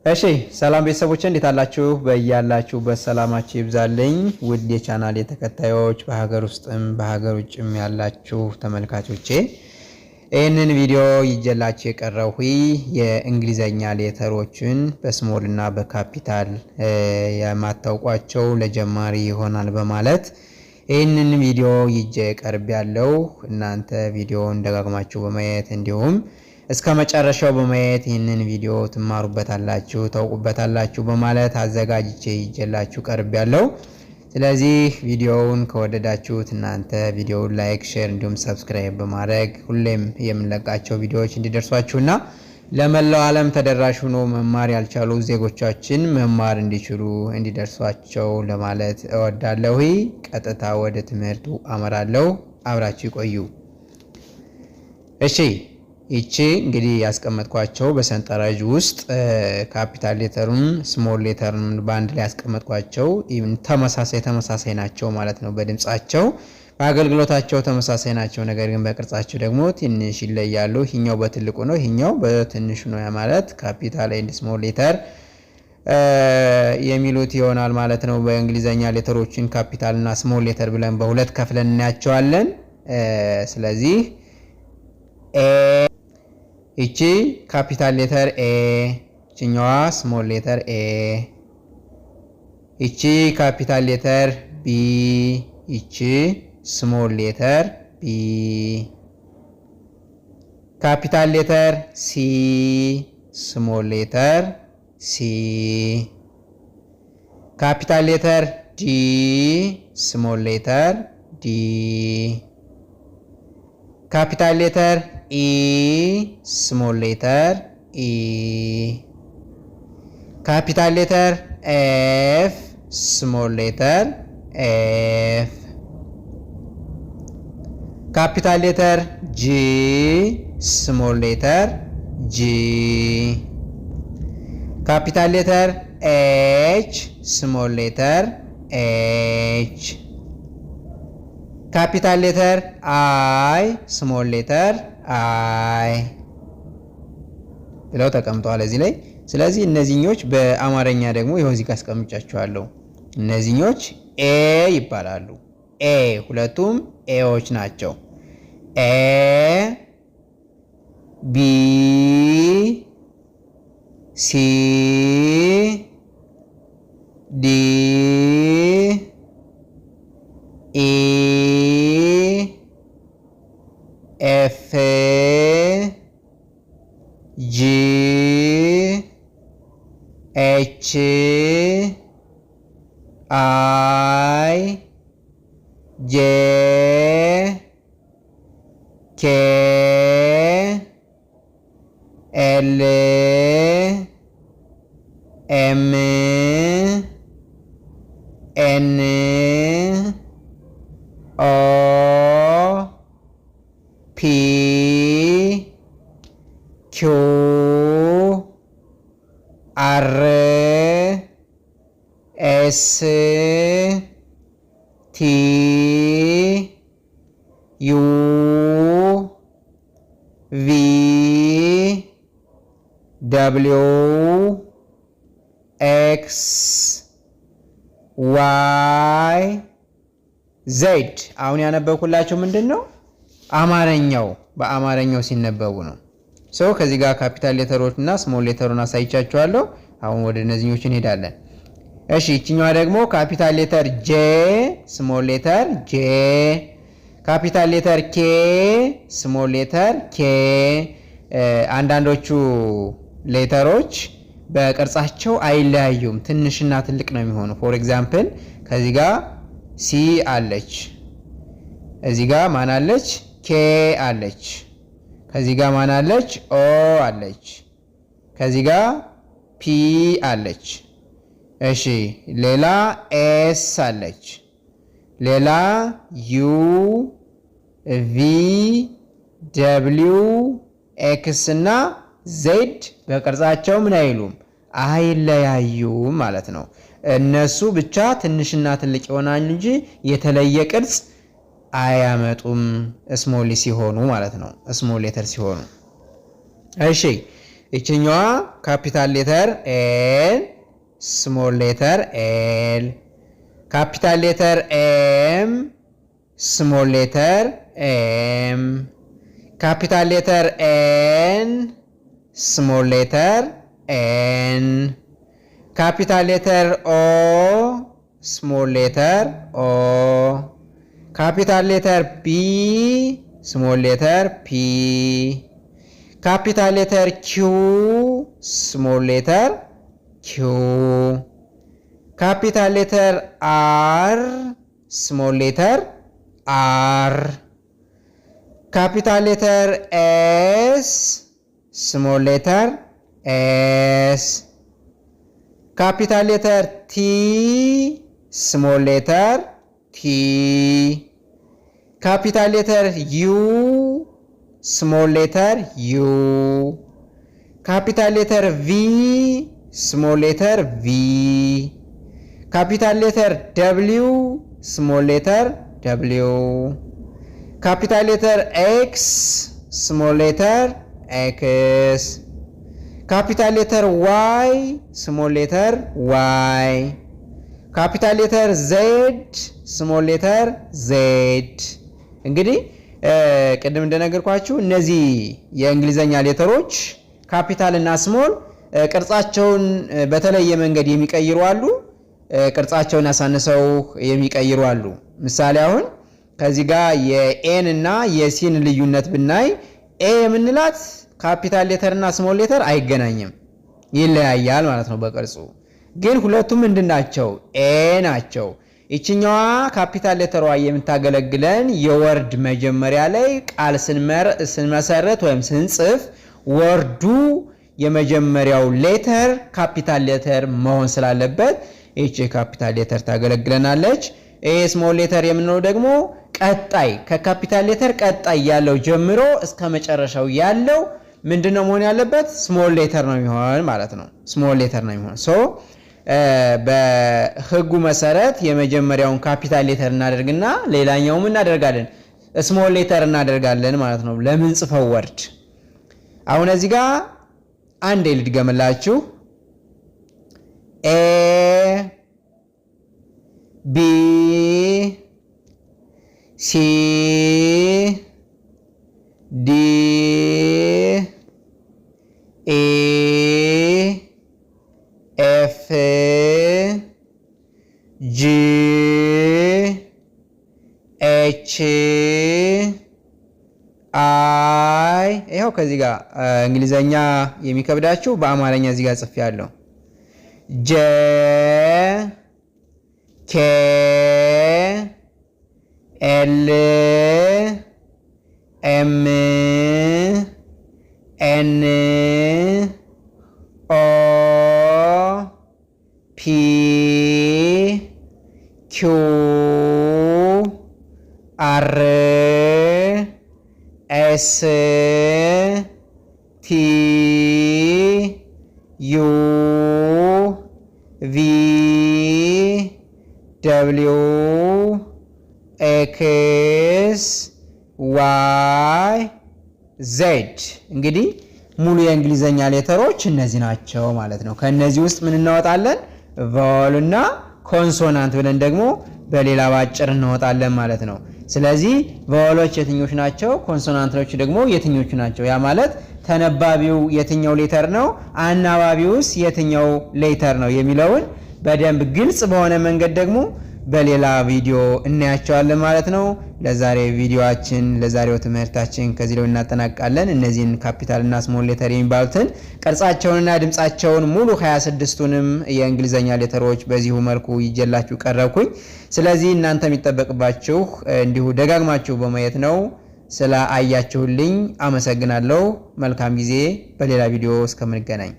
እሺ፣ ሰላም ቤተሰቦች፣ እንዴት አላችሁ? በያላችሁበት ሰላማችሁ ይብዛልኝ። ውድ የቻናሌ ተከታዮች፣ በሀገር ውስጥም በሀገር ውጭም ያላችሁ ተመልካቾቼ፣ ይህንን ቪዲዮ ይዤላችሁ የቀረብኩት የእንግሊዘኛ letter ኦችን በ small እና በካፒታል የማታውቋቸው ለጀማሪ ይሆናል በማለት ይህንን ቪዲዮ ይዤ ቀርቤያለሁ። እናንተ ቪዲዮውን ደጋግማችሁ በማየት እንዲሁም እስከ መጨረሻው በማየት ይህንን ቪዲዮ ትማሩበታላችሁ፣ ታውቁበታላችሁ በማለት አዘጋጅቼ ይዤላችሁ ቀርቤያለሁ። ስለዚህ ቪዲዮውን ከወደዳችሁት እናንተ ቪዲዮውን like፣ share እንዲሁም subscribe በማድረግ ሁሌም የምንለቃቸው ቪዲዮዎች እንዲደርሷችሁና ለመላው ዓለም ተደራሽ ሆኖ መማር ያልቻሉ ዜጎቻችን መማር እንዲችሉ እንዲደርሷቸው ለማለት እወዳለሁ። ቀጥታ ወደ ትምህርቱ አመራለሁ። አብራችሁ ይቆዩ። እሺ፣ ይቺ እንግዲህ ያስቀመጥኳቸው በሰንጠረዥ ውስጥ capital letter ኡን small letter ኡን በአንድ ላይ ያስቀመጥኳቸው ተመሳሳይ ተመሳሳይ ናቸው ማለት ነው። በድምጻቸው፣ በአገልግሎታቸው ተመሳሳይ ናቸው። ነገር ግን በቅርጻቸው ደግሞ ትንሽ ይለያሉ። ይህኛው በትልቁ ነው፣ ይህኛው በትንሹ ነው። ያ ማለት capital and small letter የሚሉት ይሆናል ማለት ነው። በእንግሊዘኛ letter ኦችን capital እና small letter ብለን በሁለት ከፍለን እናያቸዋለን። ስለዚህ A፣ ይቺ capital letter A፣ ይችኛዋ small letter a፣ ይቺ capital letter B፣ ይቺ small letter b፣ capital letter C፣ small letter c፣ capital letter D፣ small letter d፣ capital letter E፣ small letter e፣ capital letter F፣ small letter f፣ capital letter G፣ small letter g፣ capital letter H፣ small letter h፣ capital letter I፣ small letter i ብለው ተቀምጠዋል እዚህ ላይ። ስለዚህ እነዚህኞች በአማርኛ ደግሞ ይኸው እዚህ ጋር አስቀምጫቸዋለሁ። እነዚህኞች A ይባላሉ። A፣ ሁለቱም A ዎች ናቸው። A፣ B፣ C፣ D፣ E፣ F፣ G፣ H፣ I፣ J፣ K፣ L፣ M፣ N፣ O፣ P፣ Q፣ R፣ S፣ T፣ U፣ V፣ W፣ X፣ Y፣ Z። አሁን ያነበብኩላችሁ ምንድን ነው? አማርኛው በአማርኛው ሲነበቡ ነው። So ከዚህ ጋር capital letter ኦች እና small letter ኡን አሳይቻችኋለሁ። አሁን ወደ እነዚህኞች እንሄዳለን። እሺ፣ ይችኛዋ ደግሞ capital letter J፣ small letter j፣ capital letter K፣ small letter k። አንዳንዶቹ letter ኦች በቅርጻቸው አይለያዩም፣ ትንሽና ትልቅ ነው የሚሆኑ። For example፣ ከዚህ ጋር C አለች፣ እዚህ ጋር ማን አለች? K አለች። ከዚህ ጋር ማን አለች? O አለች። ከዚህ ጋር P አለች። እሺ፣ ሌላ S አለች። ሌላ U፣ V፣ W፣ X እና Z በቅርጻቸው ምን አይሉም፣ አይለያዩም ማለት ነው። እነሱ ብቻ ትንሽና ትልቅ ይሆናል እንጂ የተለየ ቅርጽ አያመጡም small ሲሆኑ ማለት ነው። Small letter ሲሆኑ። እሺ፣ ይችኛዋ capital letter L፣ small letter l፣ capital letter M፣ small letter m፣ capital letter N፣ small letter n፣ capital letter O፣ small letter o፣ capital letter P፣ small letter p፣ capital letter Q፣ small letter q፣ capital letter R፣ small letter r፣ capital letter S፣ small letter s፣ capital letter T፣ small letter t፣ capital letter U፣ small letter u፣ capital letter V፣ small letter v፣ capital letter W፣ small letter w፣ capital letter X፣ small letter x፣ capital letter Y፣ small letter y፣ capital letter Z፣ small letter z። እንግዲህ ቅድም እንደነገርኳችሁ እነዚህ የእንግሊዘኛ letter ኦች capital እና small ቅርጻቸውን በተለየ መንገድ የሚቀይሩ አሉ። ቅርጻቸውን አሳንሰው የሚቀይሩ አሉ። ምሳሌ አሁን ከዚህ ጋር የ A ን እና የ C ን ልዩነት ብናይ A የምንላት capital letter እና small letter አይገናኝም፣ ይለያያል ማለት ነው በቅርጹ። ግን ሁለቱም ምንድን ናቸው? A ናቸው። ይችኛዋ capital letter ሯ የምታገለግለን የ word መጀመሪያ ላይ ቃል ስንመሰረት ወይም ስንጽፍ word ኡ የመጀመሪያው letter capital letter መሆን ስላለበት ይህች capital letter ታገለግለናለች። ይሄ small letter የምንለው ደግሞ ቀጣይ ከ capital letter ቀጣይ ያለው ጀምሮ እስከ መጨረሻው ያለው ምንድን ነው መሆን ያለበት? Small letter ነው የሚሆን ማለት ነው። Small letter ነው የሚሆን። So በህጉ መሰረት የመጀመሪያውን capital letter እናደርግና ሌላኛውም እናደርጋለን small letter እናደርጋለን ማለት ነው ለምንጽፈው word። አሁን እዚህ ጋር አንዴ ልድገምላችሁ። A፣ B፣ C፣ D፣ E፣ F፣ G፣ H፣ I። ይኸው ከዚህ ጋር እንግሊዘኛ የሚከብዳችሁ በአማርኛ እዚህ ጋር ጽፌያለሁ። J፣ K፣ L፣ M፣ N፣ O፣ P፣ Q፣ R፣ S፣ T፣ U፣ V፣ W፣ X፣ Y፣ Z። እንግዲህ ሙሉ የእንግሊዘኛ letter ኦች እነዚህ ናቸው ማለት ነው። ከእነዚህ ውስጥ ምን እናወጣለን? Vowel እና consonant ብለን ደግሞ በሌላ ባጭር እናወጣለን ማለት ነው። ስለዚህ vowel ኦች የትኞቹ ናቸው? Consonant ኦች ደግሞ የትኞቹ ናቸው? ያ ማለት ተነባቢው የትኛው letter ነው፣ አናባቢውስ የትኛው letter ነው የሚለውን በደንብ ግልጽ በሆነ መንገድ ደግሞ በሌላ ቪዲዮ እናያቸዋለን ማለት ነው። ለዛሬ ቪዲዮአችን ለዛሬው ትምህርታችን ከዚህ ላይ እናጠናቅቃለን። እነዚህን ካፒታል እና small letter የሚባሉትን ቅርጻቸውንና ድምጻቸውን ሙሉ 26ቱንም የእንግሊዘኛ letter ኦች በዚሁ መልኩ ይዤላችሁ ቀረብኩኝ። ስለዚህ እናንተ የሚጠበቅባችሁ እንዲሁ ደጋግማችሁ በማየት ነው። ስለ አያችሁልኝ አመሰግናለሁ። መልካም ጊዜ። በሌላ ቪዲዮ እስከምንገናኝ።